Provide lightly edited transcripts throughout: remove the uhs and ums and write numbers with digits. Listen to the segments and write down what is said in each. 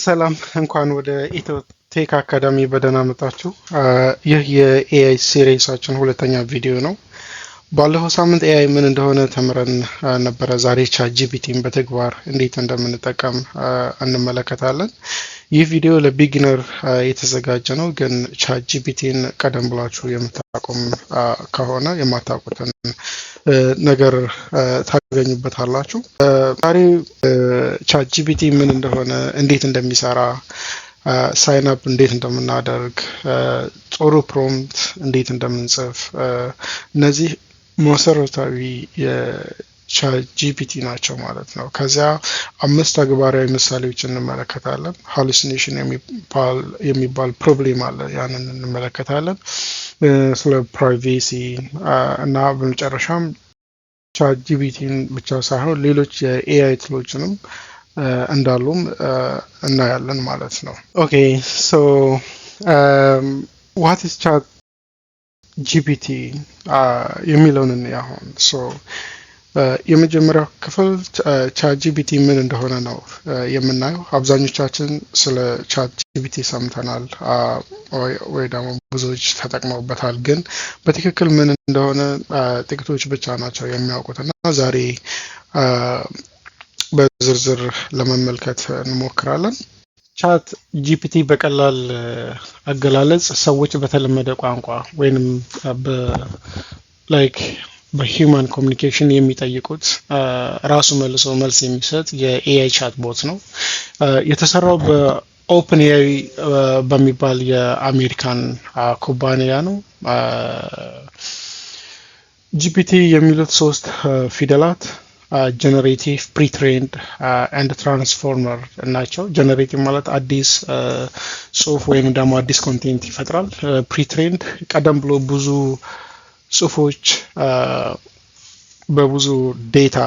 ሰላም፣ እንኳን ወደ ኢትዮ ቴክ አካዳሚ በደህና መጣችሁ። ይህ የ AI series ኣችን ሁለተኛ ቪዲዮ ነው። ባለፈው ሳምንት AI ምን እንደሆነ ተምረን ነበረ። ዛሬ ChatGPT ን በተግባር እንዴት እንደምንጠቀም እንመለከታለን። ይህ ቪዲዮ ለ beginner የተዘጋጀ ነው፣ ግን ChatGPT ን ቀደም ብላችሁ የምታውቁም ከሆነ የማታውቁትን ነገር ታገኙበታላችሁ። ዛሬ ChatGPT ምን እንደሆነ፣ እንዴት እንደሚሰራ፣ sign up እንዴት እንደምናደርግ፣ ጥሩ prompt እንዴት እንደምንጽፍ፣ እነዚህ መሰረታዊ የ ChatGPT ናቸው ማለት ነው። ከዚያ አምስት ተግባራዊ ምሳሌዎች እንመለከታለን። Hallucination የሚባል problem አለ፣ ያንን እንመለከታለን። ስለ privacy እና በመጨረሻም ChatGPT ን ብቻ ሳይሆን ሌሎች የ AI tool ኦችንም እንዳሉም እናያለን ማለት ነው። Okay, so what is ChatGPT የሚለውን እንይ አሁን። So የመጀመሪያው ክፍል ChatGPT ምን እንደሆነ ነው የምናየው። አብዛኞቻችን ስለ ChatGPT ሰምተናል ወይ ደግሞ ብዙዎች ተጠቅመውበታል፣ ግን በትክክል ምን እንደሆነ ጥቂቶች ብቻ ናቸው የሚያውቁት እና ዛሬ በዝርዝር ለመመልከት እንሞክራለን። ChatGPT በቀላል አገላለጽ ሰዎች በተለመደ ቋንቋ ወይንም like በ human communication የሚጠይቁት ራሱ መልሶ መልስ የሚሰጥ የ AI chatbot ነው። የተሰራው በ OpenAI በሚባል የአሜሪካን ኩባንያ ነው። GPT የሚሉት ሶስት ፊደላት generative, pretrained and transformer ናቸው። Generative ማለት አዲስ ጽሁፍ ወይም ደግሞ አዲስ content ይፈጥራል። Pretrained ቀደም ብሎ ብዙ ጽሁፎች በብዙ data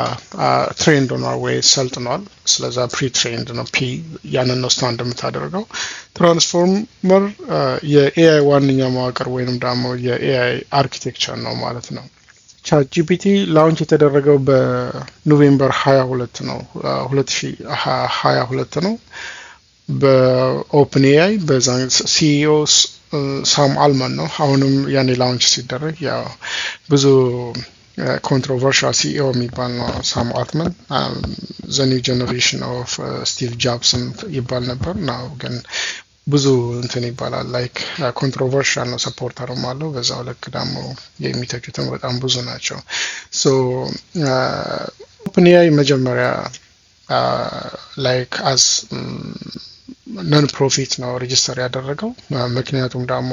trained ሆኗል ወይ ሰልጥኗል። ስለዛ pretrained ነው። P ያንን ነው stand የምታደርገው። ትራንስፎርመር የ AI ዋነኛ መዋቅር ወይንም ደግሞ የ AI architecture ነው ማለት ነው። ChatGPT launch የተደረገው በ November 22 ነው፣ 2022 ነው። በ OpenAI በዛ CEO ሳም አልትማን ነው። አሁንም ያኔ launch ሲደረግ ያው ብዙ controversial CEO የሚባል ነው ሳም አልትማን። The new generation of Steve Jobs ም ይባል ነበር now ግን ብዙ እንትን ይባላል፣ like controversial ነው። Supporter ም አለው፣ በዛው ልክ ደግሞ የሚተቹትም በጣም ብዙ ናቸው። So OpenAI መጀመሪያ like as non profit ነው register ያደረገው። ምክንያቱም ደግሞ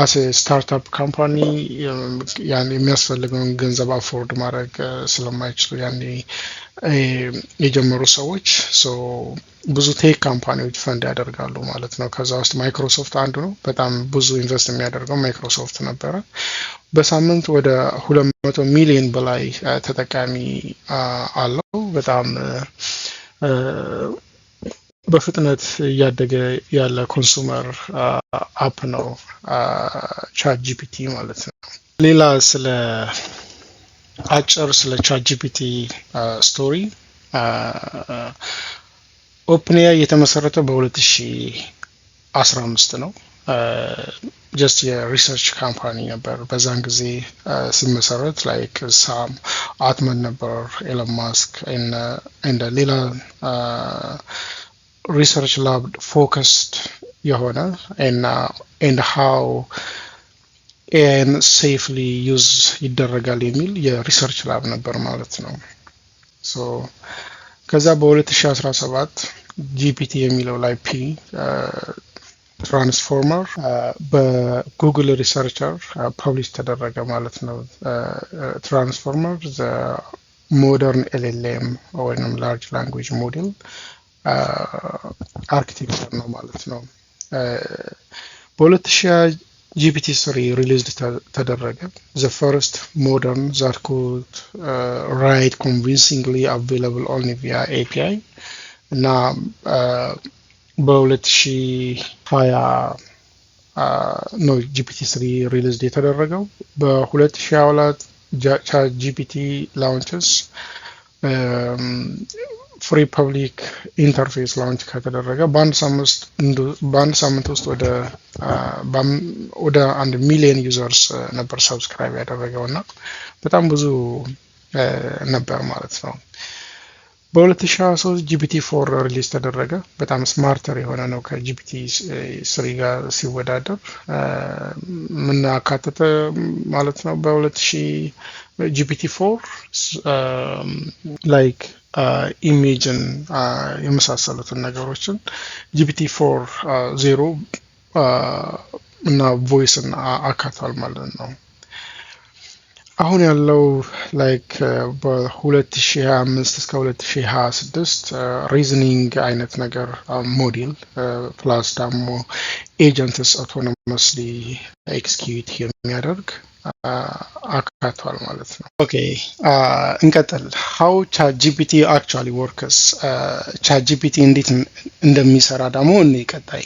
as startup company ያን የሚያስፈልገውን ገንዘብ afford ማድረግ ስለማይችሉ ያኔ የጀመሩ ሰዎች ብዙ tech company ዎች ፈንድ ያደርጋሉ ማለት ነው። ከዛ ውስጥ ማይክሮሶፍት አንዱ ነው። በጣም ብዙ invest የሚያደርገው ማይክሮሶፍት ነበረ። በሳምንት ወደ 200 ሚሊዮን በላይ ተጠቃሚ አለው። በጣም በፍጥነት እያደገ ያለ consumer app ነው ChatGPT ማለት ነው። ሌላ ስለ አጭር ስለ ChatGPT story፣ OpenAI የተመሰረተው በ2015 ነው። Just የ research company ነበር። በዛን ጊዜ ሲመሰረት like ሳም አልትማን ነበር፣ ኤሎን ማስክ እንደ ሌላ research lab focused የሆነ and how AI ን safely use ይደረጋል የሚል የ research lab ነበር ማለት ነው። So ከዛ በ2017 GPT የሚለው ላይ P transformer በ Google researcher publish ተደረገ ማለት ነው። Transformer modern LLM ወይም large language model architecture ነው ማለት ነው። በ2020 GPT 3 released ተደረገ። The first modern that could write convincingly, available only via API። እና በ2020 ነው GPT 3 released የተደረገው። በ2022 ChatGPT launches. Free public interface launch ከተደረገ በአንድ ሳምንት ውስጥ ወደ 1 ሚሊዮን users ነበር subscribe ያደረገው እና በጣም ብዙ ነበር ማለት ነው። በ2023 GPT-4 release ተደረገ። በጣም smarter የሆነ ነው ከ GPT-3 ጋር ሲወዳደር። ምን አካተተ ማለት ነው? በ2000 GPT-4 like image ን የመሳሰሉትን ነገሮችን GPT 4.0 እና voice ን አካቷል ማለት ነው። አሁን ያለው like በ2025 እስከ 2026 reasoning አይነት ነገር model plus ደግሞ agents autonomously execute የሚያደርግ አካቷል ማለት ነው። Okay፣ እንቀጥል። How ChatGPT actually works፣ ChatGPT እንዴት እንደሚሰራ ደግሞ እኔ ቀጣይ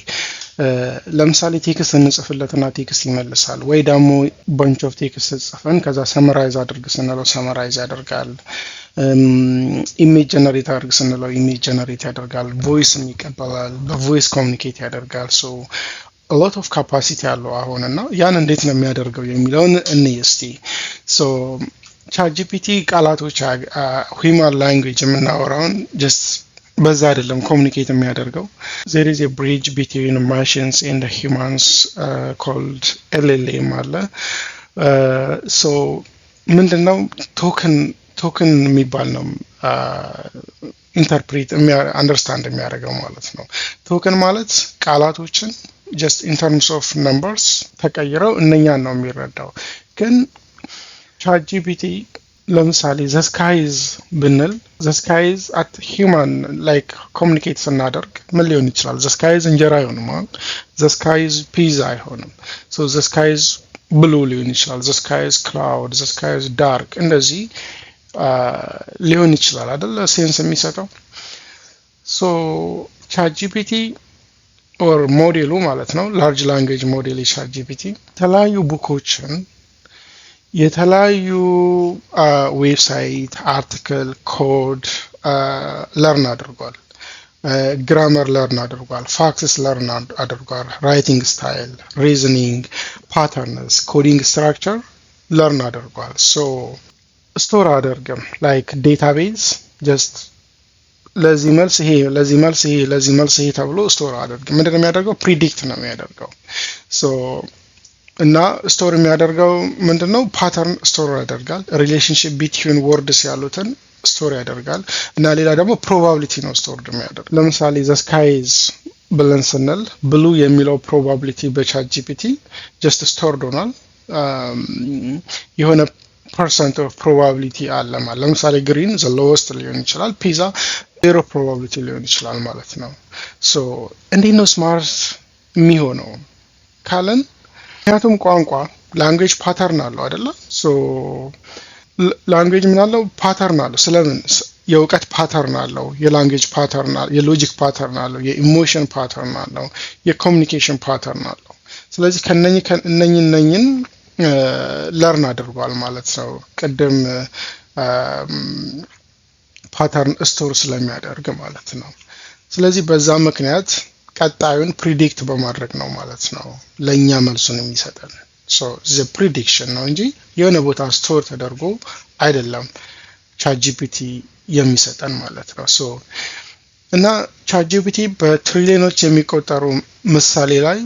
ለምሳሌ text እንጽፍለትና text ይመልሳል፣ ወይ ደግሞ bunch of text ጽፈን ከዛ summarize አድርግ ስንለው summarize ያደርጋል። Image generate አድርግ ስንለው image generate ያደርጋል። Voice ም ይቀበላል። በ voice communicate ያደርጋል። So lot of capacity አለው አሁን እና ያን እንዴት ነው የሚያደርገው የሚለውን እንይ እስቲ። So ChatGPT ቃላቶች human language የምናወራውን just በዛ አይደለም communicate የሚያደርገው። There is bridge between machines and humans called LLM አለ። So ምንድን ነው? Token የሚባል ነው interpret understand የሚያደርገው ማለት ነው። Token ማለት ቃላቶችን just in terms of numbers ተቀይረው እነኛን ነው የሚረዳው። ግን ChatGPT ለምሳሌ the sky is ብንል፣ the sky is at human like communicate ስናደርግ ምን ሊሆን ይችላል? The sky is እንጀራ አይሆንም። The sky is ፒዛ አይሆንም። So the sky is blue ሊሆን ይችላል። The sky is cloud፣ the sky is dark፣ እንደዚህ ሊሆን ይችላል አይደለ? Sense የሚሰጠው። So ChatGPT or ሞዴሉ ማለት ነው፣ large language model የ ChatGPT የተለያዩ book ኦችን፣ የተለያዩ website፣ article፣ code learn አድርጓል። Grammar learn አድርጓል። Facts learn አድርጓል። Writing style፣ reasoning patterns፣ coding structure learn አድርጓል። So store አያደርግም like database፣ just ለዚህ መልስ ይሄ፣ ለዚህ መልስ ይሄ፣ ለዚህ መልስ ይሄ ተብሎ store አያደርግም። ምንድን ነው የሚያደርገው? Predict ነው የሚያደርገው። So እና store የሚያደርገው ምንድን ነው? Pattern store ያደርጋል። Relationship between words ያሉትን store ያደርጋል። እና ሌላ ደግሞ probability ነው store የሚያደርግ። ለምሳሌ the sky is ብለን ስንል blue የሚለው probability በ ChatGPT just stored ሆኗል። የሆነ percent of probability አለ ማለት። ለምሳሌ green the lowest ሊሆን ይችላል፣ ፒዛ zero probability ሊሆን ይችላል ማለት ነው። So እንዴት ነው smart የሚሆነው ካለን፣ ምክንያቱም ቋንቋ language pattern አለው አይደለ? So language ምን አለው? Pattern አለው። ስለምን የእውቀት pattern አለው፣ የ language pattern አለው፣ የ logic pattern አለው፣ የ emotion pattern አለው፣ የ communication pattern አለው። ስለዚህ ከነኚህ እነኝን እነኝን learn አድርጓል ማለት ነው። ቅድም pattern store ስለሚያደርግ ማለት ነው። ስለዚህ በዛ ምክንያት ቀጣዩን predict በማድረግ ነው ማለት ነው ለእኛ መልሱን የሚሰጠን። The prediction ነው እንጂ የሆነ ቦታ store ተደርጎ አይደለም ChatGPT የሚሰጠን ማለት ነው። So እና ChatGPT በትሪሊዮኖች የሚቆጠሩ ምሳሌ ላይ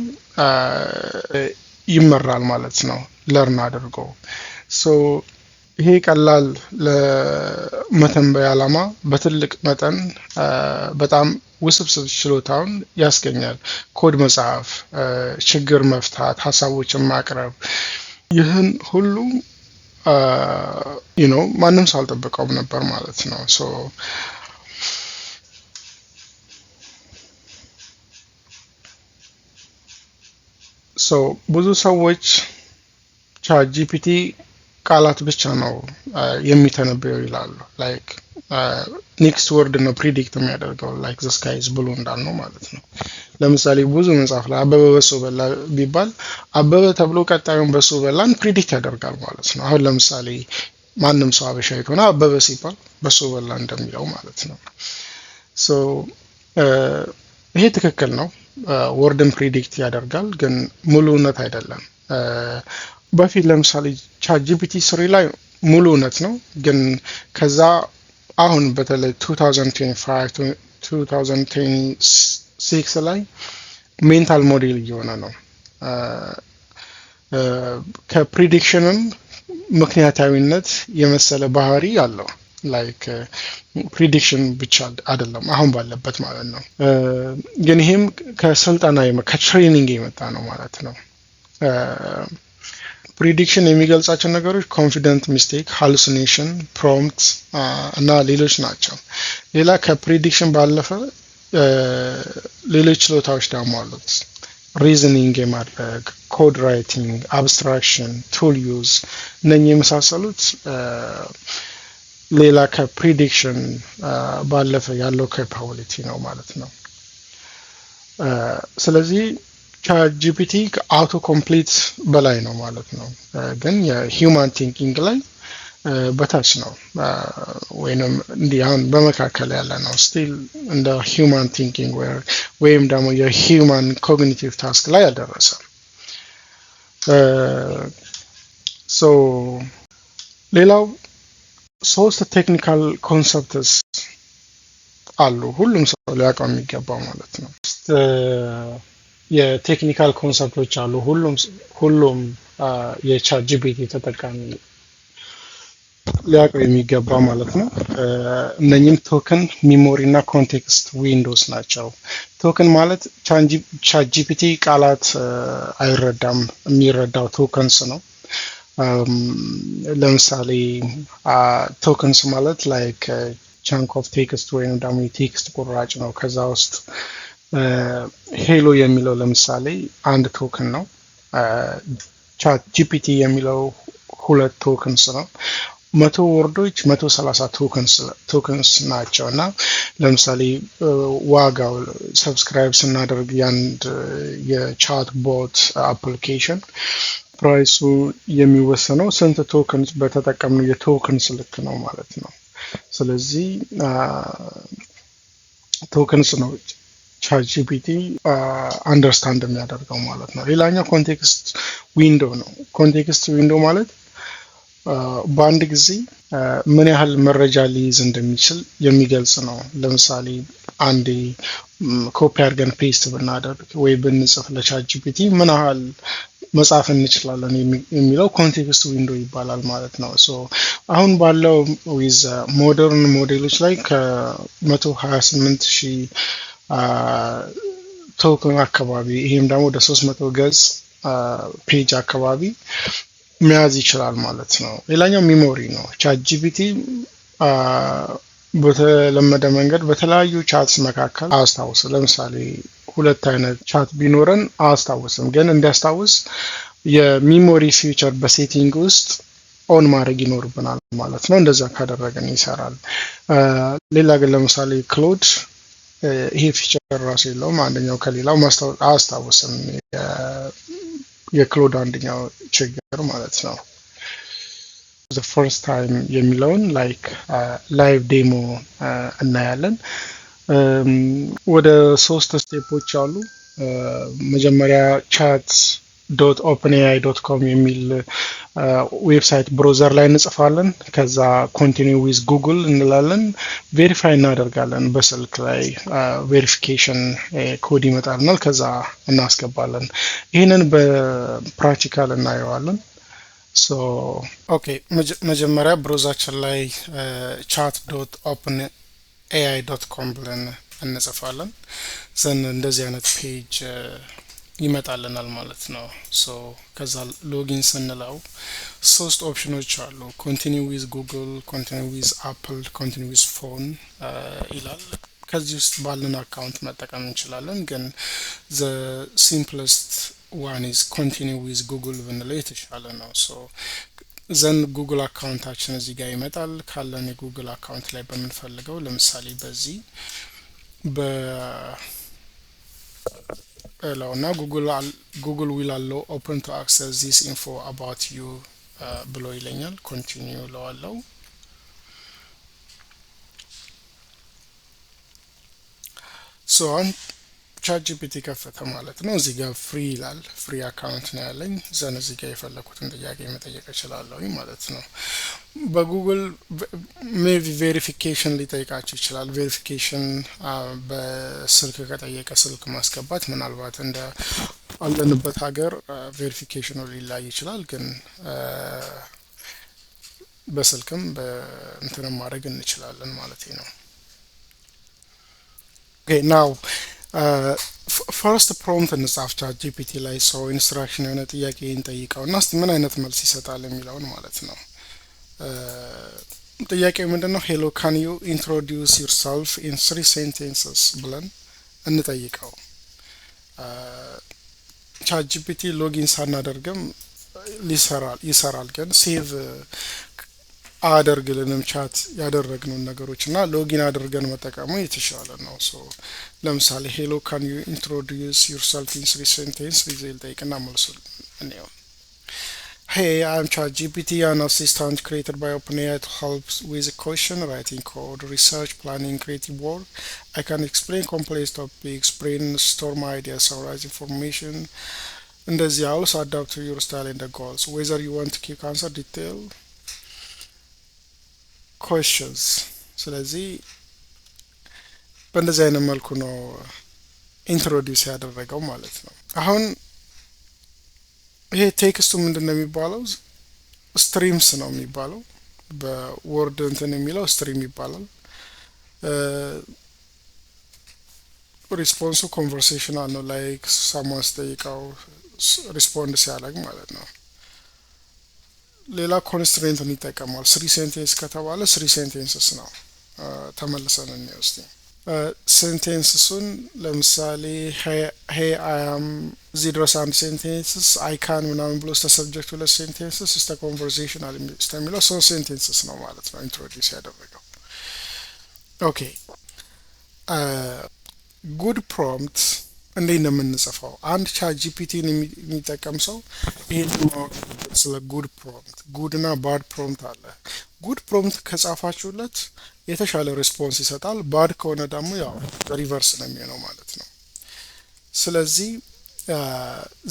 ይመራል ማለት ነው learn አድርጎ። So ይሄ ቀላል ለመተንበይ ዓላማ በትልቅ መጠን በጣም ውስብስብ ችሎታውን ያስገኛል። ኮድ መጻፍ፣ ችግር መፍታት፣ ሀሳቦችን ማቅረብ፣ ይህን ሁሉ ማንም ሰው አልጠበቀውም ነበር ማለት ነው። So ብዙ ሰዎች ChatGPT ቃላት ብቻ ነው የሚተነብየው ይላሉ። Like next word ነው predict የሚያደርገው፣ like the sky is blue እንዳልነው ማለት ነው። ለምሳሌ ብዙ መጽሐፍ ላይ አበበ በሶ በላ ቢባል አበበ ተብሎ ቀጣዩን በሶ በላን predict ያደርጋል ማለት ነው። አሁን ለምሳሌ ማንም ሰው አበሻዊ ከሆነ አበበ ሲባል በሶ በላ እንደሚለው ማለት ነው። So ይሄ ትክክል ነው። Word ን predict ያደርጋል፣ ግን ሙሉ እውነት አይደለም። በፊት ለምሳሌ ChatGPT 3 ላይ ሙሉ እውነት ነው፣ ግን ከዛ አሁን በተለይ 2025 2026 ላይ mental model እየሆነ ነው። ከ prediction ም ምክንያታዊነት የመሰለ ባህሪ አለው። Like prediction ብቻ አይደለም አሁን ባለበት ማለት ነው። ግን ይሄም ከስልጠና ከ training የመጣ ነው ማለት ነው። Prediction የሚገልጻቸው ነገሮች confident mistake፣ hallucination፣ prompt እና ሌሎች ናቸው። ሌላ ከ prediction ባለፈ ሌሎች ችሎታዎች ደግሞ አሉት። Reasoning የማድረግ፣ code writing፣ abstraction፣ tool use እነኚህ የመሳሰሉት ሌላ ከ prediction ባለፈ ያለው capability ነው ማለት ነው። ስለዚህ ChatGPT ከ auto complete በላይ ነው ማለት ነው። ግን የ human thinking ላይ በታች ነው ወይንም እንዲህ አሁን በመካከል ያለ ነው። Still እንደ human thinking ወይም ደግሞ የ human cognitive task ላይ አልደረሰም። So ሌላው ሶስት technical concepts አሉ ሁሉም ሰው ሊያውቀው የሚገባው ማለት ነው። የ technical concept ኦች አሉ ሁሉም የ ChatGPT ተጠቃሚ ሊያውቀው የሚገባ ማለት ነው። እነኚህም token፣ memory እና context windows ናቸው። Token ማለት ChatGPT ቃላት አይረዳም፣ የሚረዳው tokens ነው። ለምሳሌ tokens ማለት like chunk of text ወይም ደግሞ የ text ቁራጭ ነው። ከዛ ውስጥ hello የሚለው ለምሳሌ አንድ token ነው። ChatGPT የሚለው ሁለት tokens ነው። 100 word ኦች 130 tokens ናቸው። እና ለምሳሌ ዋጋው subscribe ስናደርግ የአንድ የ chat bot application price ኡ የሚወሰነው ስንት tokens በተጠቀምነው የ tokens ልክ ነው ማለት ነው። ስለዚህ tokens ነው ChatGPT understand የሚያደርገው ማለት ነው። ሌላኛው context window ነው። Context window ማለት በአንድ ጊዜ ምን ያህል መረጃ ሊይዝ እንደሚችል የሚገልጽ ነው። ለምሳሌ አንዴ ኮፒ አድርገን paste ብናደርግ ወይ ብንጽፍ ለ ChatGPT ምን ያህል መጻፍ እንችላለን የሚለው context window ይባላል ማለት ነው። So አሁን ባለው with modern ሞዴሎች ላይ ከ128 ሺህ token አካባቢ፣ ይሄም ደግሞ ወደ 300 ገጽ page አካባቢ መያዝ ይችላል ማለት ነው። ሌላኛው memory ነው። ChatGPT በተለመደ መንገድ በተለያዩ chats መካከል አያስታውስም። ለምሳሌ ሁለት አይነት chat ቢኖረን አያስታውስም፣ ግን እንዲያስታውስ የ memory feature በ setting ውስጥ on ማድረግ ይኖርብናል ማለት ነው። እንደዛ ካደረገን ይሰራል። ሌላ ግን ለምሳሌ Claude ይሄ feature ራሱ የለውም። አንደኛው ከሌላው አያስታውስም። የ Claude አንደኛው ችግር ማለት ነው። The first time የሚለውን like live demo እናያለን። ወደ ሶስት step ኦች አሉ። መጀመሪያ chat.openai.com የሚል website browser ላይ እንጽፋለን። ከዛ continue with Google እንላለን። Verify እናደርጋለን። በስልክ ላይ verification code ይመጣልናል። ከዛ እናስገባለን። ይህንን በ practical እናየዋለን። So okay፣ መጀመሪያ browser ኣችን ላይ chat.openai.com ብለን እንጽፋለን። Then እንደዚህ አይነት page ይመጣልናል ማለት ነው። So ከዛ login ስንለው ሶስት option ኖች አሉ። Continue with Google፣ continue with Apple፣ continue with phone ይላል። ከዚህ ውስጥ ባለን account መጠቀም እንችላለን። ግን the simplest one is continue with Google ብንለው የተሻለ ነው። So then Google account ኣችን እዚህ ጋር ይመጣል። ካለን የ Google account ላይ በምንፈልገው ለምሳሌ በዚህ በ እና Google will allow open to access this info about you ብሎ ይለኛል። Continue እለዋለሁ። So አሁን ChatGPT ከፈተ ማለት ነው። እዚህ ጋር free ይላል። Free account ነው ያለኝ። Then እዚህ ጋር የፈለኩትን ጥያቄ መጠየቅ እችላለሁ ማለት ነው። በ Google maybe verification ሊጠይቃችሁ ይችላል። Verification በስልክ ከጠየቀ ስልክ ማስገባት፣ ምናልባት እንደ አለንበት ሀገር verification ኑ ሊለያይ ይችላል። ግን በስልክም በእንትንም ማድረግ እንችላለን ማለት ነው። Okay, now first prompt እንጻፍ ChatGPT ላይ። So instruction የሆነ ጥያቄ እንጠይቀው እና እስቲ ምን አይነት መልስ ይሰጣል የሚለውን ማለት ነው። ጥያቄው ምንድን ነው? "Hello, can you introduce yourself in three sentences?" ብለን እንጠይቀው። ChatGPT login ሳናደርግም ይሰራል፣ ግን save አያደርግልንም chat ያደረግነውን ነገሮች እና login አድርገን መጠቀሙ የተሻለ ነው። So ለምሳሌ "Hello, can you introduce yourself in three sentence?" ብዬ ልጠይቅና መልሱን እንየው። "Hey, I'm ChatGPT, an assistant created by OpenAI to help with a question, writing code, research, planning, creative work. I can explain complex topics, brainstorm ideas, summarize information." እንደዚህ also adapt to your style and the goals. Whether you want to quick answer, detail questions. ስለዚህ በእንደዚህ አይነት መልኩ ነው introduce ያደረገው ማለት ነው። አሁን ይሄ text ኡ ምንድን ነው የሚባለው? Streams ነው የሚባለው። በ word እንትን የሚለው stream ይባላል። Response ኡ conversational ነው። Like someone ስጠይቀው respond ሲያደርግ ማለት ነው። ሌላ constraint ን ይጠቀማል። Three sentence ከተባለ three sentences ነው። ተመልሰን እንየው እስቲ sentences ኡን። ለምሳሌ "Hey, I am" እዚህ ድረስ አንድ sentences፣ "I can" ምናምን ብሎ እስተ subject ሁለት sentences፣ እስተ conversational እስከሚለው ሶስት sentences ነው ማለት ነው introduce ያደረገው። Okay, good prompt እንዴት ነው የምንጽፈው? አንድ ChatGPT ን የሚጠቀም ሰው ይሄን ማወቅ ስለ good prompt፣ good እና bad prompt አለ። Good prompt ከጻፋችሁለት የተሻለ response ይሰጣል። Bad ከሆነ ደግሞ ያው reverse ነው የሚሆነው ማለት ነው። ስለዚህ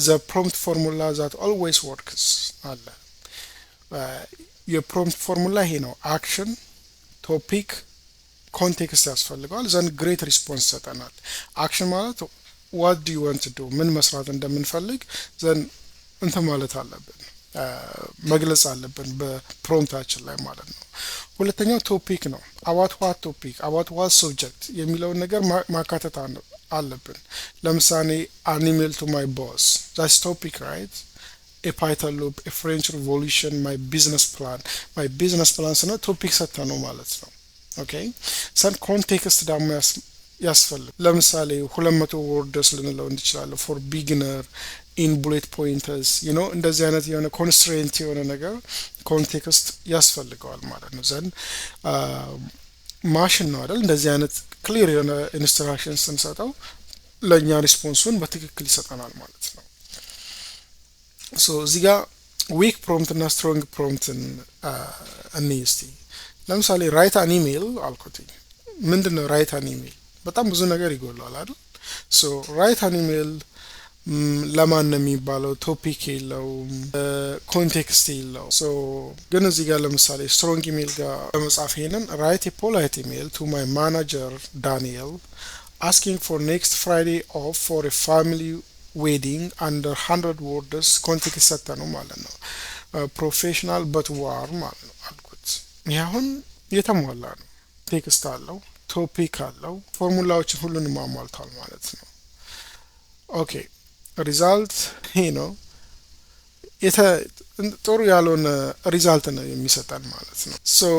the prompt formula that always works አለ። የ prompt formula ይሄ ነው። Action፣ topic፣ context ያስፈልገዋል። Then great response ይሰጠናል። Action ማለት what do you want do፣ ምን መስራት እንደምንፈልግ then እንትን ማለት አለብን፣ መግለጽ አለብን በ prompt ኣችን ላይ ማለት ነው። ሁለተኛው topic ነው። About what topic, about what subject የሚለውን ነገር ማካተት አለብን። ለምሳሌ "an email to my boss", that's topic, right? A Python loop, a French Revolution, my business plan። My business plan ስንል topic ሰጥተን ነው ማለት ነው። Okay, then context ደግሞ ያስፈልግ። ለምሳሌ 200 words ልንለው እንችላለን። For beginner, in bullet points፣ እንደዚህ አይነት የሆነ constraint የሆነ ነገር context ያስፈልገዋል ማለት ነው። Then ማሽን ነው አይደል? እንደዚህ አይነት clear የሆነ instruction ስንሰጠው ለእኛ response ኡን በትክክል ይሰጠናል ማለት ነው። So እዚህ ጋር weak prompt እና strong prompt ን እንይ እስቲ። ለምሳሌ "write an email" አልኩት። ምንድን ነው write an email? በጣም ብዙ ነገር ይጎለዋል አይደል? So "write an email" ለማን ነው የሚባለው? Topic የለውም፣ context የለው። So ግን እዚህ ጋር ለምሳሌ strong email ጋር ለመጻፍ ይሄንን "Write polite email to my manager Daniel asking for next Friday off for family wedding under 100 words" context ሰጠ ነው ማለት ነው። "Professional but warm" ማለት ነው አልኩት። ይህ አሁን የተሟላ ነው። Text አለው፣ topic አለው፣ ፎርሙላዎችን ሁሉንም አሟልቷል ማለት ነው። Okay, result ይሄ ነው። ጥሩ ያልሆነ result ነው የሚሰጠን ማለት ነው። So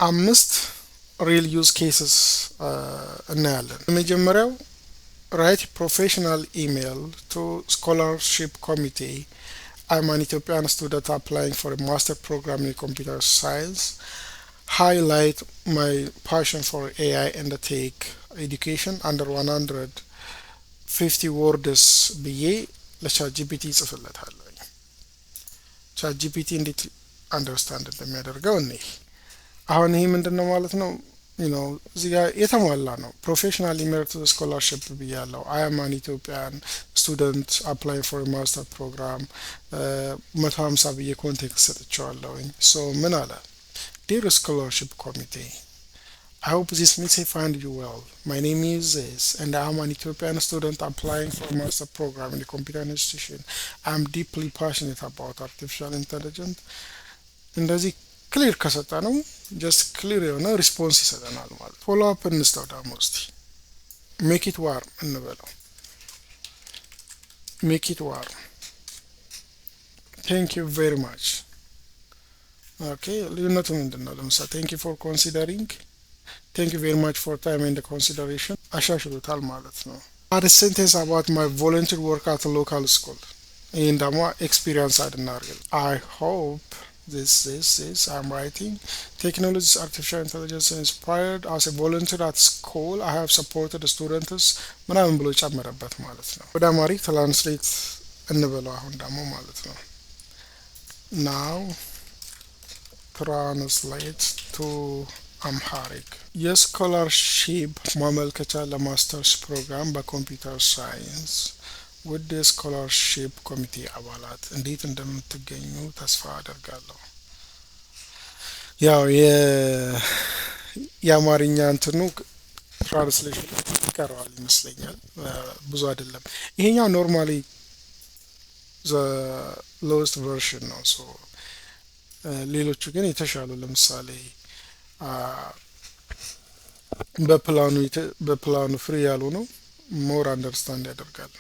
አምስት real use cases እናያለን። የመጀመሪያው "Write professional email to scholarship committee. I'm an Ethiopian student applying for master program in computer science. Highlight my passion for AI and tech education under 150 words" ብዬ ለ ChatGPT ይጽፍለታለሁ። ChatGPT እንዴት understand እንደሚያደርገው እኔ አሁን ይሄ ምንድን ነው ማለት ነው? ነው እዚህ ጋር የተሟላ ነው። Professional emeritus scholarship ብያለው። I am an Ethiopian student apply for master program 150 ብዬ context ሰጥቼዋለሁኝ። So ምን አለ? "Dear scholarship committee, I hope this message find you well. My name is this, and I'm an Ethiopian student applying for a master program in the computer institution. I'm deeply passionate about artificial intelligence." እንደዚህ clear ከሰጠነው just clear የሆነ response ይሰጠናል ማለት። Follow up እንስጠው ደግሞ እስቲ፣ "Make it warm" እንበለው። "Make it warm. Thank you very much." Okay, ልዩነቱ ምንድን ነው? ለምሳሌ "Thank you for considering", "Thank you very much for time and consideration" አሻሽሉታል ማለት ነው። "Add sentence about my volunteer work at local school." ይህን ደግሞ experience add እናድርግ። "I hope this this this I'm writing technologies, artificial intelligence inspired. As a volunteer at school, I have supported students" ምናምን ብሎ ጨመረበት ማለት ነው። ወደ Amharic translate እንበለው አሁን ደግሞ ማለት ነው። "Now translate to Amharic. የ scholarship ማመልከቻ ለ masters program በ computer science። ውድ የ scholarship ኮሚቴ አባላት፣ እንዴት እንደምትገኙ ተስፋ አደርጋለሁ።" ያው የአማርኛ እንትኑ translation ይቀረዋል ይመስለኛል፣ ብዙ አይደለም። ይሄኛው normally the lowest version ነው። So ሌሎቹ ግን የተሻሉ፣ ለምሳሌ በ plan ኑ free ያልሆነው more understand ያደርጋል።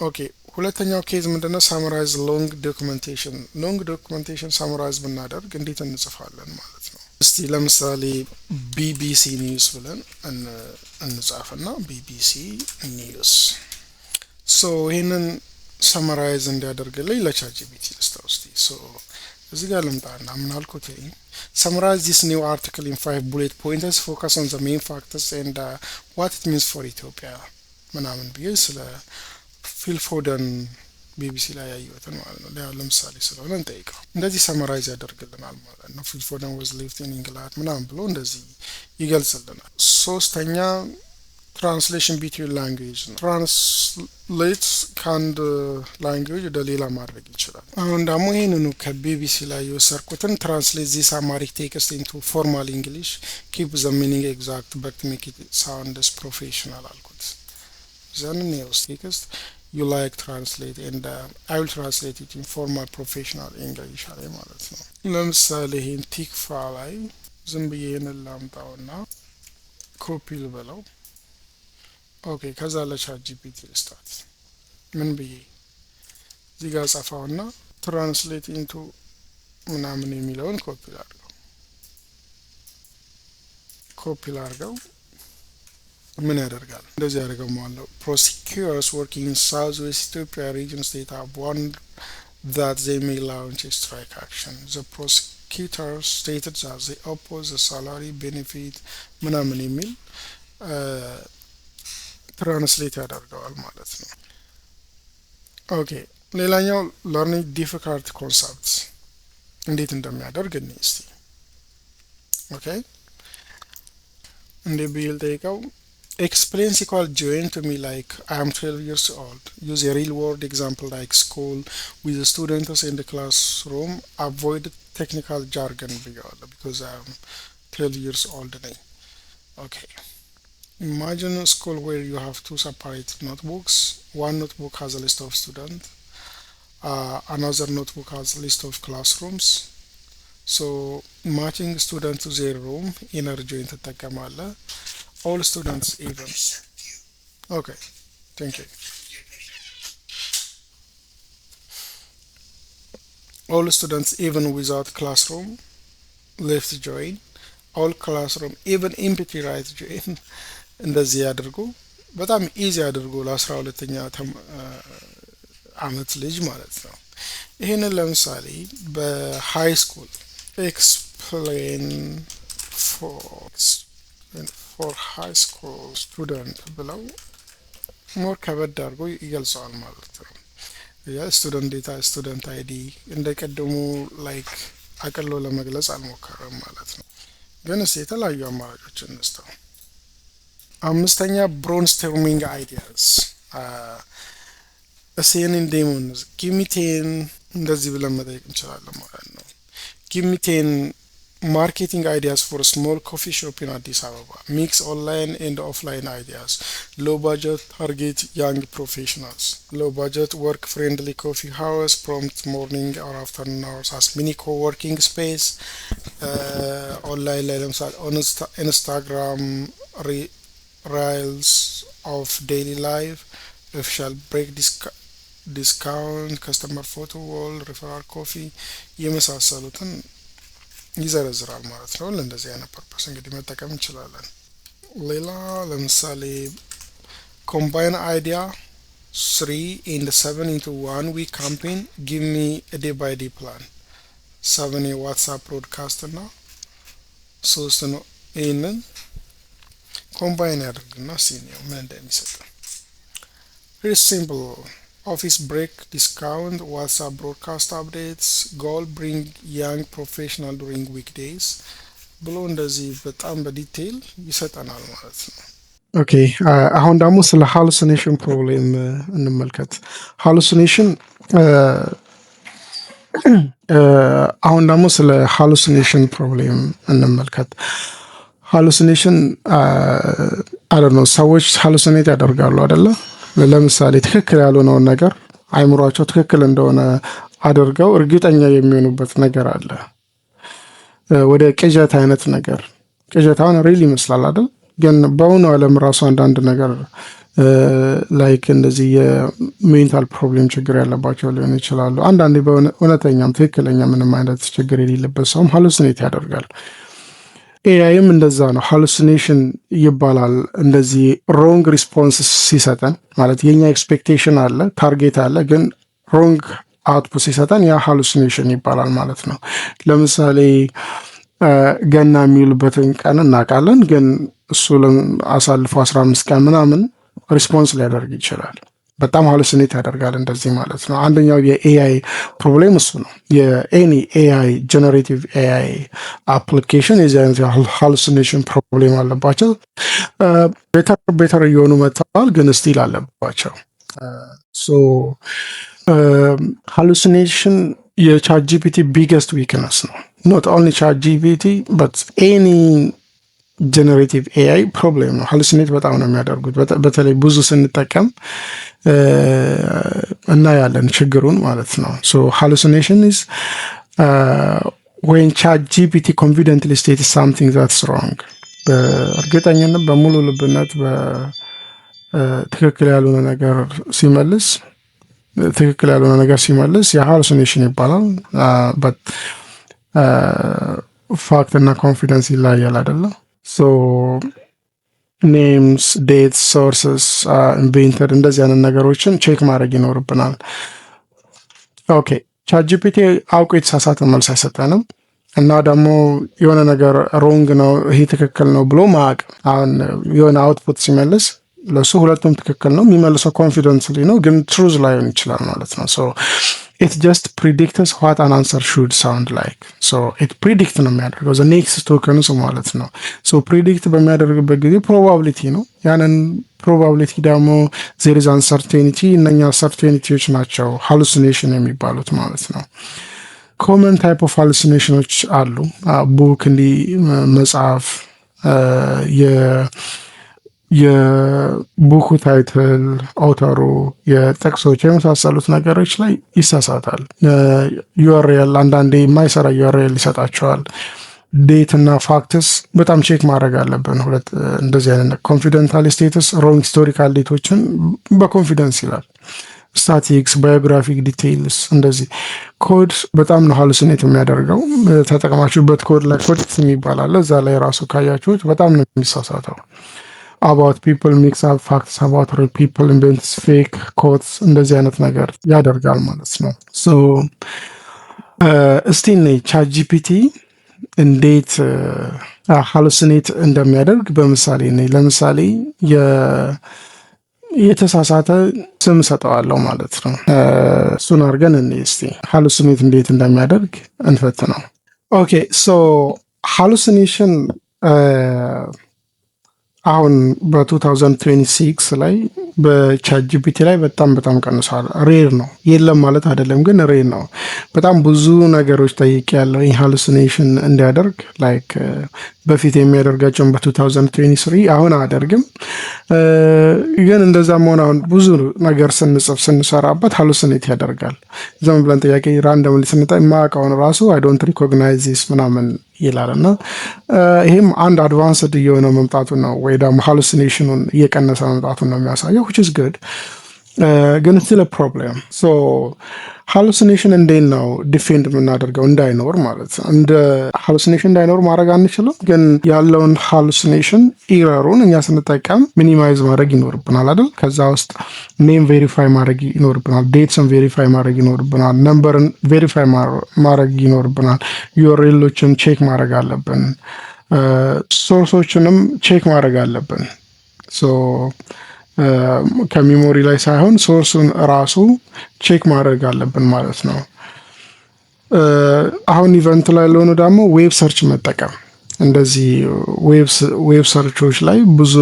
Okay, ሁለተኛው case ምንድነው? Summarize long documentation። Long documentation summarize ብናደርግ እንዴት እንጽፋለን ማለት ነው። እስቲ ለምሳሌ BBC News ብለን እንጻፍና BBC News፣ so ይህንን summarize እንዲያደርግልኝ ለ ChatGPT ልስጠው እስቲ። So እዚህ ጋር ልምጣና ምን አልኩት? "Summarize this new article in five bullet points. Focus on the main factors and what it means for Ethiopia" ምናምን ብዬ ስለ ፊል ፎደን ቢቢሲ ላይ ያየሁትን ማለት ነው። ያው ለምሳሌ ስለሆነ እንጠይቀው። እንደዚህ summarize ያደርግልናል ማለት ነው። "Phil Foden was lived in England" ምናምን ብሎ እንደዚህ ይገልጽልናል። ሶስተኛ translation between language ነው። Translate ከአንድ language ወደ ሌላ ማድረግ ይችላል። አሁን ደግሞ ይህንኑ ከቢቢሲ ላይ የወሰድኩትን "Translate this Amharic text into formal English. Keep the meaning exact but make it sounds professional" አልኩት። Then news text you like translate and I will translate it in formal professional English አለ ማለት ነው። ለምሳሌ ይሄን ቲክፋ ላይ ዝም ብዬ ይህንን ላምጣውና ኮፒ ልበለው። Okay, ከዛ ለ ChatGPT ልስጣት። ምን ብዬ እዚህ ጋር ጻፋውና "translate into" ምናምን የሚለውን ኮፒ ላድርገው። ኮፒ ላድርገው፣ ምን ያደርጋል? እንደዚህ ያደርገው ማለት ነው። "Prosecutors working in South West Ethiopia region state have warned that they may launch a strike action. The prosecutors stated that they oppose the salary benefit" ምናምን የሚል translate ያደርገዋል ማለት ነው። Okay, ሌላኛው learning difficult concepts እንዴት እንደሚያደርግ እኔ እስቲ፣ okay, እንዴ ብዬ ልጠይቀው? "Explain SQL join to me like I am 12 years old. Use a real world example like school with the students in the classroom. Avoid technical jargon" ብየዋለሁ because I am 12 years old ነኝ። Okay. "Imagine a school where you have two separate notebooks. One notebook has a list of students. Another notebook has a list of classrooms. So matching student to their room, inner join ትጠቀማለህ። All students even" Okay, thank you. "All students even without classroom, left join. All classroom even empty, right join." እንደዚህ አድርጎ በጣም easy አድርጎ ለ12ኛ አመት ልጅ ማለት ነው። ይህንን ለምሳሌ በ high school "Explain for high school student" ብለው more ከበድ አድርጎ ይገልጸዋል ማለት ነው። Student data፣ student ID እንደ ቀድሞ like አቅሎ ለመግለጽ አልሞከረም ማለት ነው። ግን እስኪ የተለያዩ አማራጮች እንስተው። አምስተኛ brainstorming ideas። እስኪ ይህንን demo give me 10 እንደዚህ ብለን መጠየቅ እንችላለን ማለት ነው። Give me 10 marketing ideas for small coffee shop in Addis Ababa. Mix online and offline ideas. Low budget, target young professionals. Low budget, work friendly coffee house, prompt morning or afternoon hours as mini co-working space. ኦንላይን ላይ ለምሳሌ Instagram reels of daily life, official break discount, customer photo wall, referral coffee የመሳሰሉትን ይዘረዝራል ማለት ነው። ለእንደዚህ አይነት purpose እንግዲህ መጠቀም እንችላለን። ሌላ ለምሳሌ combine idea 3 and 7 into one week campaign, give me day by day plan። 7 የ WhatsApp broadcast እና ሶስት ነው። ይህንን combine ያደርግና ሲኒው ምን እንደሚሰጥ። Very simple: office break discount, WhatsApp broadcast updates, goal bring young professional during weekdays ብሎ እንደዚህ በጣም በ detail ይሰጠናል ማለት ነው። Okay፣ አሁን ደግሞ ስለ hallucination problem እንመልከት። Hallucination አሁን ደግሞ ስለ hallucination problem እንመልከት። Hallucination አለ ነው፣ ሰዎች hallucinate ያደርጋሉ አደለ? ለምሳሌ ትክክል ያልሆነውን ነገር አይምሯቸው ትክክል እንደሆነ አድርገው እርግጠኛ የሚሆኑበት ነገር አለ። ወደ ቅዠት አይነት ነገር። ቅዠት አሁን real ይመስላል አይደል? ግን በአሁኑ ዓለም ራሱ አንዳንድ ነገር like እንደዚህ የ mental problem ችግር ያለባቸው ሊሆኑ ይችላሉ። አንዳንዴ እውነተኛም ትክክለኛ ምንም አይነት ችግር የሌለበት ሰውም hallucinate ያደርጋል። AI ም እንደዛ ነው። Hallucination ይባላል። እንደዚህ wrong response ሲሰጠን ማለት የኛ expectation አለ፣ target አለ፣ ግን wrong output ሲሰጠን ያ hallucination ይባላል ማለት ነው። ለምሳሌ ገና የሚውልበትን ቀን እናውቃለን፣ ግን እሱ አሳልፎ 15 ቀን ምናምን response ሊያደርግ ይችላል። በጣም hallucinate ያደርጋል እንደዚህ ማለት ነው። አንደኛው የ AI problem እሱ ነው። የ any AI generative AI application የዚህ አይነት hallucination problem አለባቸው። Better better እየሆኑ መጥተዋል፣ ግን still አለባቸው። So hallucination የ ChatGPT biggest weakness ነው። Not only ChatGPT but any generative AI problem ነው። Hallucinate በጣም ነው የሚያደርጉት። በተለይ ብዙ ስንጠቀም እናያለን ችግሩን ማለት ነው። So hallucination is when ChatGPT confidently state something that's wrong። በእርግጠኝነት በሙሉ ልብነት ትክክል ያልሆነ ነገር ሲመልስ፣ ትክክል ያልሆነ ነገር ሲመልስ የ hallucination ይባላል። Fact እና confidence ይለያያል አይደለም? So names, dates, sources, inventor እንደዚህ አይነት ነገሮችን check ማድረግ ይኖርብናል። Okay፣ ChatGPT አውቆ የተሳሳተ መልስ አይሰጠንም እና ደግሞ የሆነ ነገር wrong ነው ይሄ ትክክል ነው ብሎ ማወቅ፣ አሁን የሆነ output ሲመልስ ለእሱ ሁለቱም ትክክል ነው የሚመልሰው፣ confidently ነው፣ ግን truth ላይሆን ይችላል ማለት ነው። So it just predicts what an answer should sound like። So it predict ነው የሚያደርገው the next tokens ማለት ነው። So predict በሚያደርግበት ጊዜ probability ነው። ያንን probability ደግሞ there is uncertainty፣ እነኛ uncertainty ዎች ናቸው hallucination የሚባሉት ማለት ነው። Common type of hallucination ኖች አሉ። Book እንዲህ መጽሐፍ የ book ኡ title፣ author ኡ፣ የጥቅሶች የመሳሰሉት ነገሮች ላይ ይሳሳታል። URL አንዳንዴ የማይሰራ URL ይሰጣቸዋል። Date እና facts በጣም check ማድረግ አለብን። ሁለት እንደዚህ አይነት confidently states wrong historical date ኦችን በ confidence ይላል። Statistics፣ biographic details እንደዚህ። ኮድ በጣም ነው hallucinate የሚያደርገው። ተጠቅማችሁበት ኮድ ላይ ኮድ የሚባል አለ። እዛ ላይ ራሱ ካያችሁት በጣም ነው የሚሳሳተው። About people, mix up facts about real people, invents fake quotes እንደዚህ አይነት ነገር ያደርጋል ማለት ነው። So እስቲ እኔ ChatGPT እንዴት hallucinate እንደሚያደርግ በምሳሌ እኔ ለምሳሌ የተሳሳተ ስም ሰጠዋለሁ ማለት ነው። እሱን አድርገን እኔ እስቲ hallucinate እንዴት እንደሚያደርግ እንፈትነው። Okay, so Hallucination አሁን በ2026 ላይ በ ChatGPT ላይ በጣም በጣም ቀንሷል። Rare ነው፣ የለም ማለት አይደለም፣ ግን rare ነው። በጣም ብዙ ነገሮች ጠይቄያለሁ ይህ hallucination እንዲያደርግ፣ like በፊት የሚያደርጋቸውን በ2023 አሁን አያደርግም። ግን እንደዛ መሆን አሁን ብዙ ነገር ስንጽፍ ስንሰራበት hallucinate ያደርጋል። ዝም ብለን ጥያቄ randomly ስንጠይቅ የማያውቀውን ራሱ "I don't recognize this" ምናምን ይላል። እና ይሄም አንድ advanced እየሆነ መምጣቱን ነው ወይ ደግሞ hallucination ኑን እየቀነሰ መምጣቱን ነው የሚያሳየው፣ which is good፣ ግን still problem። So hallucination እንዴት ነው defend የምናደርገው እንዳይኖር ማለት ነው? እንደ hallucination እንዳይኖር ማድረግ አንችልም፣ ግን ያለውን hallucination error ኡን እኛ ስንጠቀም minimize ማድረግ ይኖርብናል አይደል? ከዛ ውስጥ name verify ማድረግ ይኖርብናል፣ dates ን verify ማድረግ ይኖርብናል፣ number ን verify ማድረግ ይኖርብናል፣ URL ኦችን check ማድረግ አለብን፣ source ኦችንም check ማድረግ አለብን። So ከ memory ላይ ሳይሆን source ኡን ራሱ check ማድረግ አለብን ማለት ነው። አሁን event ላይ ለሆኑ ደግሞ web search መጠቀም፣ እንደዚህ web search ኦች ላይ ብዙ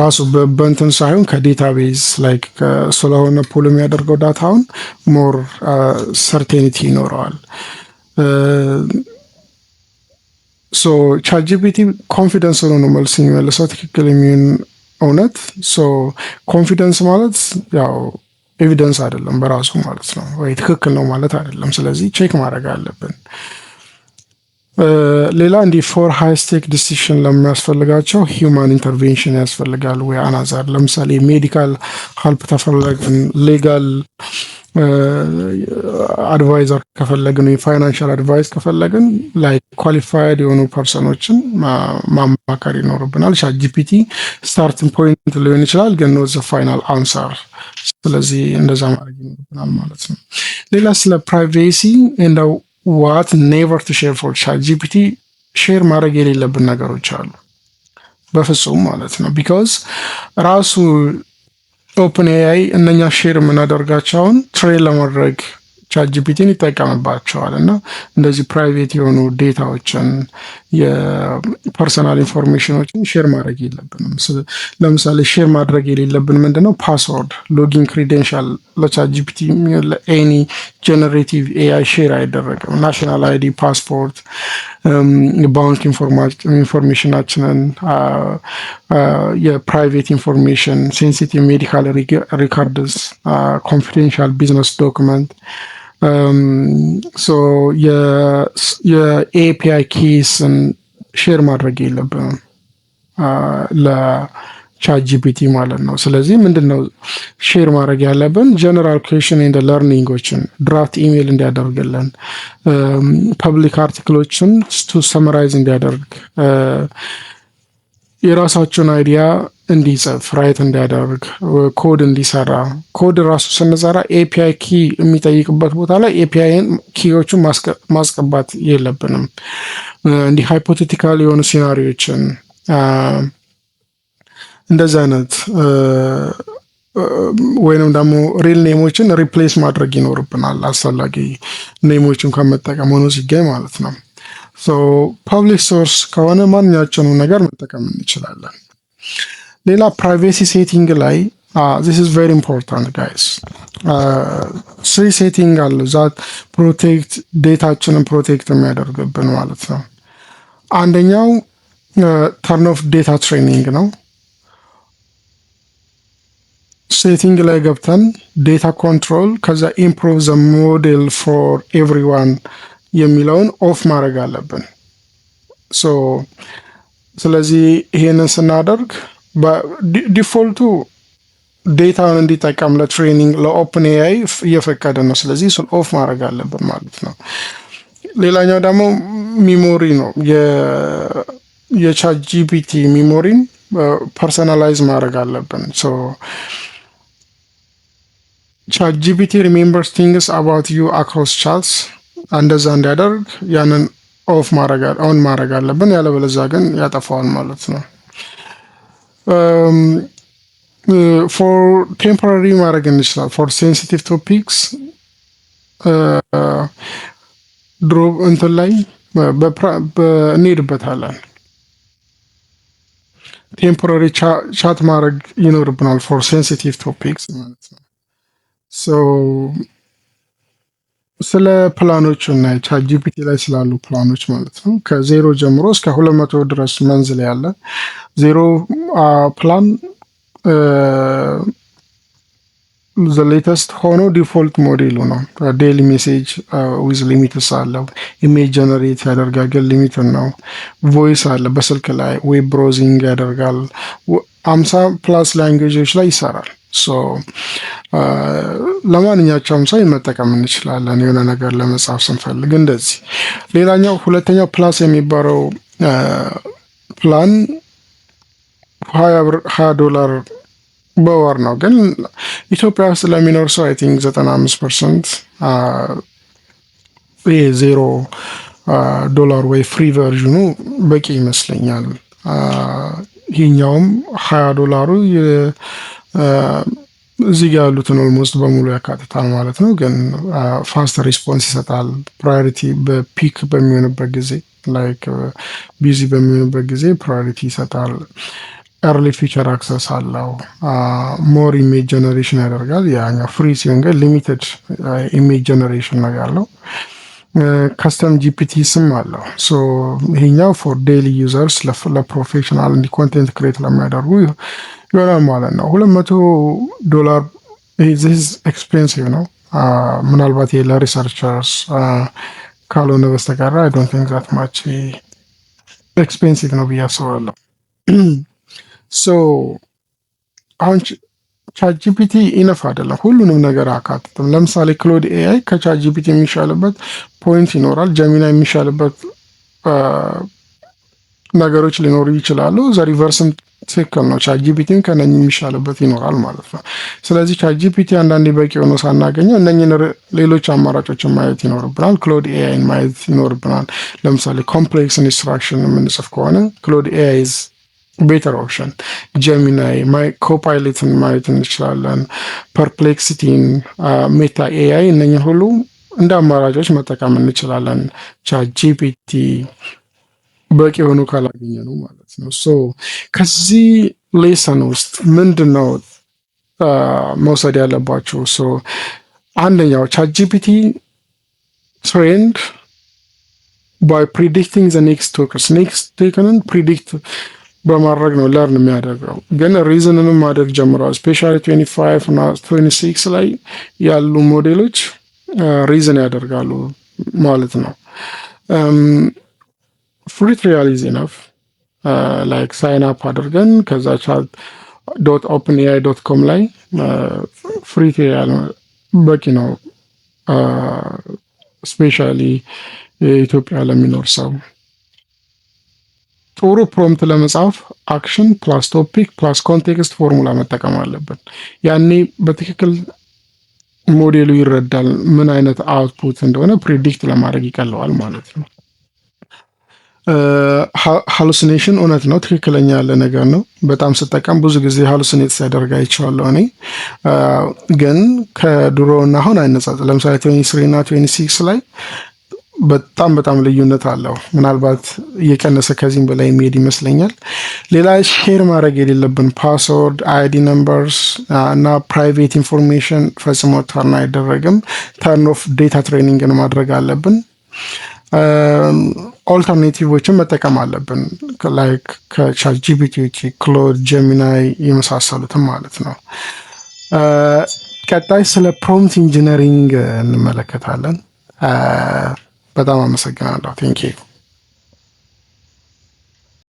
ራሱ በእንትን ሳይሆን ከ database like ስለሆነ pull የሚያደርገው data ውን more certainty ይኖረዋል። So ChatGPT confidence ሆኖ ነው መልስ የሚመልሰው፣ ትክክል የሚሆን እውነት። So confidence ማለት ያው evidence አይደለም በራሱ ማለት ነው፣ ወይ ትክክል ነው ማለት አይደለም። ስለዚህ check ማድረግ አለብን። ሌላ እንዲህ for high stake decision ለሚያስፈልጋቸው human intervention ያስፈልጋል ወይ another፣ ለምሳሌ medical help ከፈለግን፣ legal advisor ከፈለግን ወይ financial advice ከፈለግን like qualified የሆኑ person ኦችን ማማከር ይኖርብናል። ChatGPT starting point ሊሆን ይችላል፣ ግን not the final answer። ስለዚህ እንደዛ ማድረግ ይኖርብናል ማለት ነው። ሌላ ስለ privacy እንደው what never to share for ChatGPT፣ share ማድረግ የሌለብን ነገሮች አሉ በፍጹም ማለት ነው። Because ራሱ OpenAI እነኛ share የምናደርጋቸውን train ለማድረግ ChatGPT ን ይጠቀምባቸዋል። እና እንደዚህ private የሆኑ data ዎችን፣ የ personal information ኦችን share ማድረግ የለብንም። ለምሳሌ share ማድረግ የሌለብን ምንድነው? Password፣ login credential ለ ChatGPT፣ ለ any generative AI share አይደረግም። National ID፣ ፓስፖርት፣ ባንክ information ኣችንን፣ የ private information፣ sensitive medical records፣ confidential business document፣ የ API keys ን share ማድረግ የለብንም ለ ChatGPT ማለት ነው። ስለዚህ ምንድን ነው share ማድረግ ያለብን? General question and learning ኦችን፣ draft email እንዲያደርግልን፣ public article ኦችን to summarize እንዲያደርግ፣ የራሳቸውን idea እንዲጽፍ፣ write እንዲያደርግ፣ ኮድ እንዲሰራ። ኮድ ራሱ ስንሰራ API key የሚጠይቅበት ቦታ ላይ API ን key ዎቹን ማስገባት የለብንም። እንዲህ hypothetical የሆኑ scenario ዎችን እንደዚህ አይነት ወይንም ደግሞ real name ኦችን replace ማድረግ ይኖርብናል። አስፈላጊ name ኦችን ከመጠቀም ሆኖ ሲገኝ ማለት ነው። Public source ከሆነ ማንኛቸውንም ነገር መጠቀም እንችላለን። ሌላ privacy setting ላይ this is very important, guys። Three setting አለ that protect data ችንን protect የሚያደርግብን ማለት ነው። አንደኛው turn off data training ነው። Setting ላይ ገብተን data control፣ ከዛ improve the model for everyone የሚለውን off ማድረግ አለብን። So ስለዚህ ይሄንን ስናደርግ default ኡ data ውን እንዲጠቀም ለ training ለ OpenAI እየፈቀደ ነው። ስለዚህ እሱን off ማድረግ አለብን ማለት ነው። ሌላኛው ደግሞ memory ነው። የ ChatGPT memory ን personalize ማድረግ አለብን። ChatGPT remembers things about you across chats፣ እንደዛ እንዲያደርግ ያንን off ማድረግ on ማድረግ አለብን። ያለበለዚያ ግን ያጠፋዋል ማለት ነው። For temporary ማድረግ እንችላል። For sensitive topics ድሮ እንትን ላይ እንሄድበታለን። Temporary chat ማድረግ ይኖርብናል for sensitive topics ማለት ነው። So ስለ ፕላኖች እና ChatGPT ላይ ስላሉ ፕላኖች ማለት ነው። ከዜሮ ጀምሮ እስከ 200 ድረስ monthly ያለ። Zero plan the latest ሆኖ default ሞዴሉ ነው። Daily message with limits አለው። Image generate ያደርጋል፣ ግን limited ነው። Voice አለ በስልክ ላይ፣ web browsing ያደርጋል። 50 plus language ኦች ላይ ይሰራል። So ለማንኛቸውም ሰው መጠቀም እንችላለን፣ የሆነ ነገር ለመጻፍ ስንፈልግ እንደዚህ። ሌላኛው ሁለተኛው plus የሚባለው ፕላን 20 ዶላር በወር ነው። ግን ኢትዮጵያ ውስጥ ለሚኖር ሰው I think 95% ይሄ $0 ወይ free version ኑ በቂ ይመስለኛል። ይሄኛውም 20 ዶላሩ እዚህ ጋር ያሉትን almost በሙሉ ያካትታል ማለት ነው። ግን fast response ይሰጣል። Priority በ peak በሚሆንበት ጊዜ፣ like busy በሚሆንበት ጊዜ priority ይሰጣል። Early feature access አለው። More image generation ያደርጋል። ያኛው free ሲሆን ግን limited image generation ነው ያለው። Custom GPT ስም አለው። So ይሄኛው for daily users፣ ለ professional እንዲ content create ለሚያደርጉ ይሆናል ማለት ነው። 200 ዶላር this expensive ነው። ምናልባት ይሄ ለ researchers ካልሆነ በስተቀር I don't think that much expensive ነው ብዬ አስባለሁ። So አሁን ChatGPT enough አይደለም፣ ሁሉንም ነገር አያካትትም። ለምሳሌ Claude AI ከ ChatGPT የሚሻልበት point ይኖራል። Gemini የሚሻልበት ነገሮች ሊኖሩ ይችላሉ። The reverse ም ትክክል ነው። ChatGPT ም ከነኚህ የሚሻልበት ይኖራል ማለት ነው። ስለዚህ ChatGPT አንዳንዴ በቂ ሆኖ ሳናገኘው እነኝን ሌሎች አማራጮችን ማየት ይኖርብናል። Claude AI ን ማየት ይኖርብናል። ለምሳሌ complex instruction የምንጽፍ ከሆነ Claude AI is better option። Gemini፣ Copilot ን ማየት እንችላለን። Perplexity ን፣ Meta AI፣ እነኝን ሁሉ እንደ አማራጮች መጠቀም እንችላለን። ChatGPT በቂ የሆኑ ካላገኘ ነው ማለት ነው። So ከዚህ lesson ውስጥ ምንድን ነው መውሰድ ያለባቸው? So አንደኛው ChatGPT trained by predicting the next tokens፣ next token ን predict በማድረግ ነው learn የሚያደርገው። ግን reason ንም ማድረግ ጀምረዋል። Especially 25 እና 26 ላይ ያሉ ሞዴሎች reason ያደርጋሉ ማለት ነው። Free trial is enough፣ like sign up አድርገን ከዛ chat.openai.com ላይ free trial በቂ ነው። Especially የኢትዮጵያ ለሚኖር ሰው ጥሩ prompt ለመጻፍ action plus topic plus context formula መጠቀም አለብን። ያኔ በትክክል ሞዴሉ ይረዳል፣ ምን አይነት output እንደሆነ predict ለማድረግ ይቀለዋል ማለት ነው። Hallucination እውነት ነው፣ ትክክለኛ ያለ ነገር ነው። በጣም ስጠቀም ብዙ ጊዜ hallucinate ሲያደርግ አይቼዋለሁ። እኔ ግን ከድሮ እና አሁን አይነጻጽ። ለምሳሌ 23 እና 26 ላይ በጣም በጣም ልዩነት አለው። ምናልባት እየቀነሰ ከዚህም በላይ የሚሄድ ይመስለኛል። ሌላ share ማድረግ የሌለብን password፣ ID numbers እና private information ፈጽሞ turn አይደረግም። Turn off data training ን ማድረግ አለብን። Alternative ኦችን መጠቀም አለብን፣ like ከ ChatGPT ውጭ Claude፣ Gemini የመሳሰሉትም ማለት ነው። ቀጣይ ስለ prompt engineering እንመለከታለን። በጣም አመሰግናለሁ። Thank you.